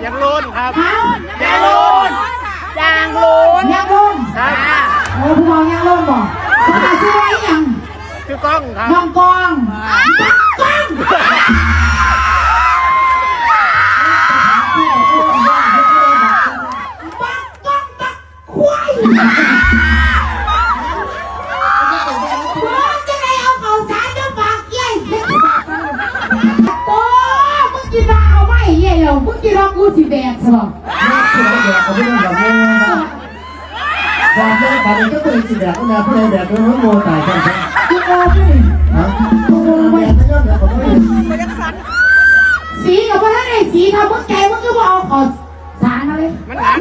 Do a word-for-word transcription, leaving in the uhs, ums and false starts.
ยางโลนครับ ฮะ ยางโลน ยางโลน ยางโลน ครับ โอ้ ผู้เว้ายางโลนบ่ ภาษาชื่อว่าอีหยัง ชื่อกล้องครับ น้องกล้อง บักกล้อง บักกล้อง บัก ควาย มึงจะได้เอาข้าวสารมาฝากเย้ย โอ้ มึงกินมาเอาไว้เย้ยแล้ว มึงกินเอากูสิแบกซะบ่ แบกเอาไปเลยแบบนี้นะ บอกเลย บัดนี้ก็เป็นสิแบกก็แบก ผู้ใดแบกโดนมันโมตายกันครับ กูโมไป ฮะ กูโมไป แบกไม่ยอมแบก ผมไม่ สีกับว่าถ้าได้สีทำมึงใจมึงก็บ่เอาข้าวสารมาเลย มันหนัก